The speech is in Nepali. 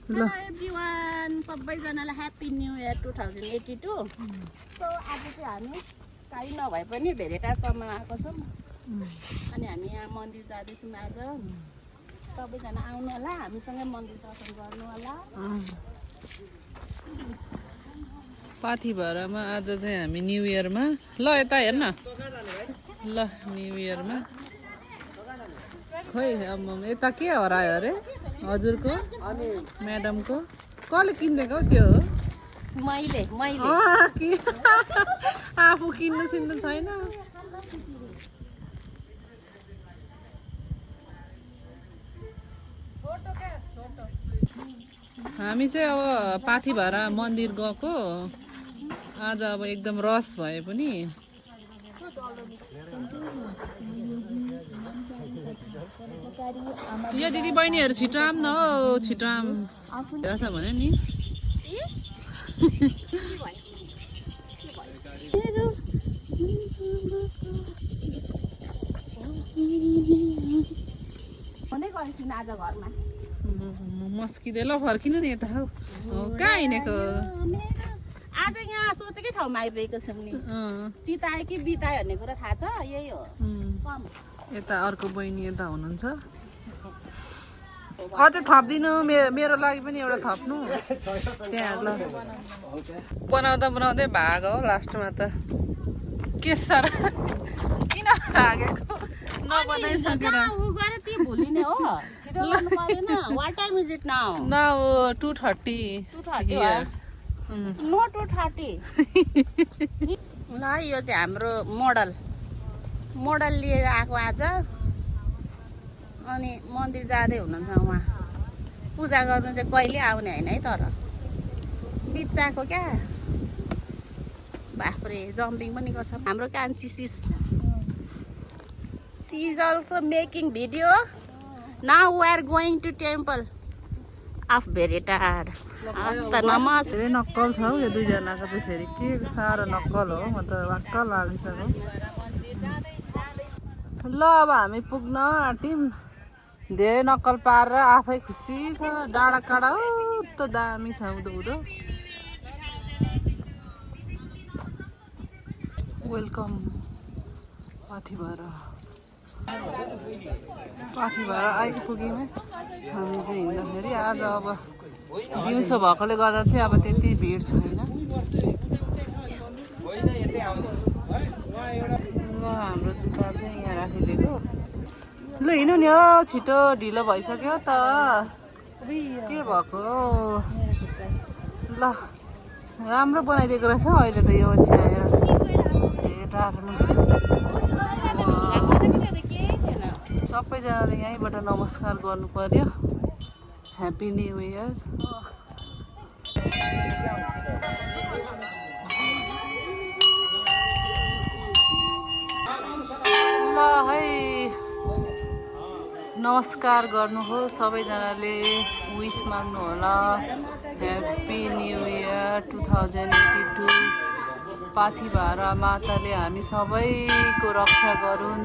ल हेलो एभ्रिवान, सबैजनालाई ह्याप्पी न्यू इयर 2082। सो आज चाहिँ हामी काहीँ नभए पनि भेरेटासम्म आएको छौँ अनि हामी यहाँ मन्दिर जाँदैछौँ आज। सबैजना आउनु होला, हामीसँगै मन्दिर दर्शन गर्नु होला। पाथिभरामा आज चाहिँ हामी न्यु इयरमा ल यता हेर्न ल न्यु इयरमा खोइ यता के हरायो अरे हजुरको म्याडमको कसले किनिदिएको हौ त्यो मैले आफू किन्नु सिन्नु छैन। हामी चाहिँ अब पाथिभरा मन्दिर गएको आज अब एकदम रस भए पनि यो दिदी बहिनीहरू छिटो आउँ न हौ छिटो आउँ भन्यो नि। आज घरमा मस्किँदै ल फर्किनु नि यता हौ कहाँ हिँडेको आज यहाँ सोचेकै ठाउँमा आइपुगेको छौँ नि। चितायो कि बितायो भन्ने कुरा थाहा छ, यही हो। यता अर्को बहिनी यता हुनुहुन्छ। अझै थपिदिनु मेरो लागि पनि एउटा थप्नु त्यहाँ ल। बनाउँदा बनाउँदै भाग हो लास्टमा त के साह्रो किन भागेको नबनाइसकेर नाउ 2:30 नो 2:30। ल यो चाहिँ हाम्रो मोडल लिएर आएको आज। अनि मन्दिर जाँदै हुनुहुन्छ उहाँ। पूजा गर्नु चाहिँ कहिले आउने होइन है, तर बिचाको क्या बाफ्रे जम्पिङ पनि गर्छ हाम्रो कान्छी she is also making video. Now we are going to temple of भेरेटार। हस्त नमस्ते। धेरै नक्कल छ हौ यो दुईजनाको चाहिँ फेरि के साह्रो नक्कल हो, म त वाक्क लागिसक्यो। ल अब हामी पुग्न आँट्यौँ। धेरै नक्कल पारेर आफै खुसी छ। डाँडा काँडा त दामी छ उँधो वेलकम पाथिभरा आइपुग्यौँ हामी चाहिँ हिँड्दाखेरि। आज अब दिउँसो भएकोले गर्दा चाहिँ अब त्यति भिड छैन। ल हाम्रो जुत्ता चाहिँ यहाँ राखिदिएको। ल हिँड्नु नि हो छिटो, ढिलो भइसक्यो त के भएको। ल राम्रो बनाइदिएको रहेछ अहिले त यो छ्याएर सबैजनाले यहीँबाट नमस्कार गर्नु पर्यो। Happy new year. ल है नमस्कार गर्नुहोस् सबैजनाले, विस माग्नु होला। Happy new year 2082। पाथिभरा माताले हामी सबैको रक्षा गरून्।